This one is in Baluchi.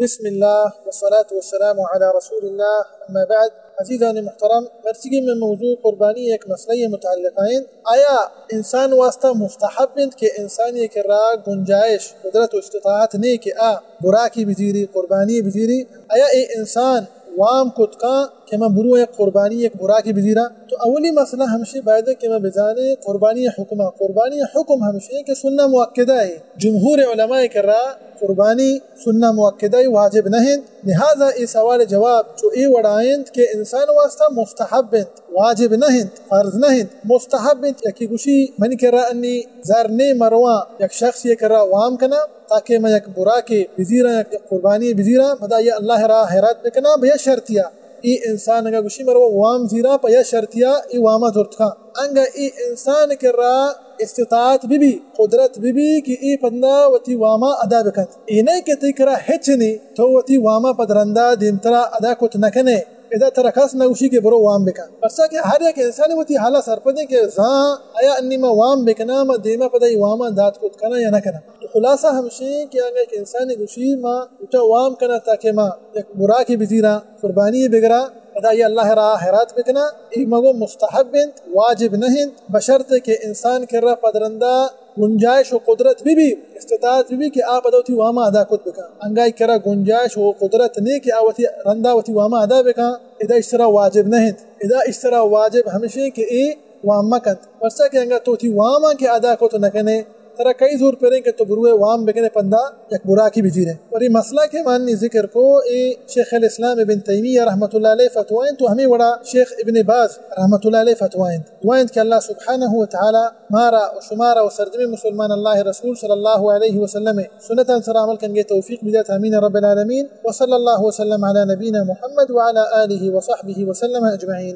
بسم اللہ والصلاة والسلام علی رسول اللہ، اما بعد۔ عزیزان محترم، مرچیگی من موضوع قربانی یک مسئلہ متعلقہ انت۔ آیا انسان واسطہ مستحب انت کہ انسانی کرا گنجائش، قدرت و استطاعت نے کہ آ براکی بزیری، قربانی بزیری؟ آیا اے انسان وام کت کن کہ من برو یک قربانی، یک براکی بزیرا؟ تو اولی مسئلہ ہمشی باید کہ من بزانے قربانی حکمہ۔ قربانی حکم ہمشی کہ سنہ مؤکدہ ہے۔ جمہور علماء کرا قربانی سنہ مؤکدہ، واجب نہ انت۔ لہذا اے سوال جواب چو اے وڑا انت کہ انسان واسطہ مستحب انت، واجب نہ انت، فرض نہ انت، مستحب انت۔ یکی گوشی منی کرا انی زر نے، مرواں یک شخص یہ کرا وام کنا تاکہ من یک براکے بزیراں، یک قربانی بزیراں، پدا یہ اللہ را حیرات بکنا بیا شرطیا۔ اے انسان اگا گوشی مرو وام زیراں پہ یا شرطیا، اے واما زرت کن۔ انگا اے انسان کرا استطاعت بی بی، قدرت بی بی کہ اے پندا وتی واما ادا بکنت۔ اے نہ کہ تئی کرا ہچ نی، تو وتی واما پد رندا دیمترا ادا کت نہ کنے، ادا ترا کس نہ گوشی کہ برو وام بکن۔ پرچا کہ ہر یک انسان وتی حالا سرپدیں کہ زان آیا انی ما وام بکناں، ما دیما پدا اے واما دات کت کناں یا نہ کناں۔ تو خلاصہ ہمشی کہ اگہ یک انسانی گوشی ما اچا وام کناں تاکہ ما یک براکی بزیراں، قربانی بگراں، پدا یہ اللہ را حیرات بکنا، اے مگو مستحب انت، واجب نہ انت، بشرط کہ انسان کرا پد رندا گنجائش و قدرت بی بی، استطاعت بی بی کہ آ پدا وتی واما ادا کت بکن۔ انگا اے کرا گنجائش و قدرت نے کہ آ وتی رندا وتی واما ادا بکن، ادا اشترا واجب نہ انت۔ ادا اشترا واجب ہمشی کہ اے وام مکنت۔ پرچا کہ انگا تو وتی واما کہ ادا کت نہ کنے، ترا کئی زور پریں کہ تو بروئے وام بکنے پندا یک براکی بزیرے۔ اور یہ مسئلہ کہ من نے ذکر کو، اے شیخ الاسلام ابن تیمیہ رحمۃ اللہ علیہ فتوی انت، تو ہمیں وڑا شیخ ابن باز رحمۃ اللہ علیہ فتوی انت۔ دعا انت کہ اللہ سبحانہ و تعالی مارا و شمارا و سرجمیں مسلمان اللہ رسول صلی اللہ علیہ وسلم سنتاں سر عمل کنگے توفیق بدات، آمین رب العالمین۔ وصلی اللہ وسلم علی نبینا محمد وعلی آلہ وصحبہ وسلم اجمعین۔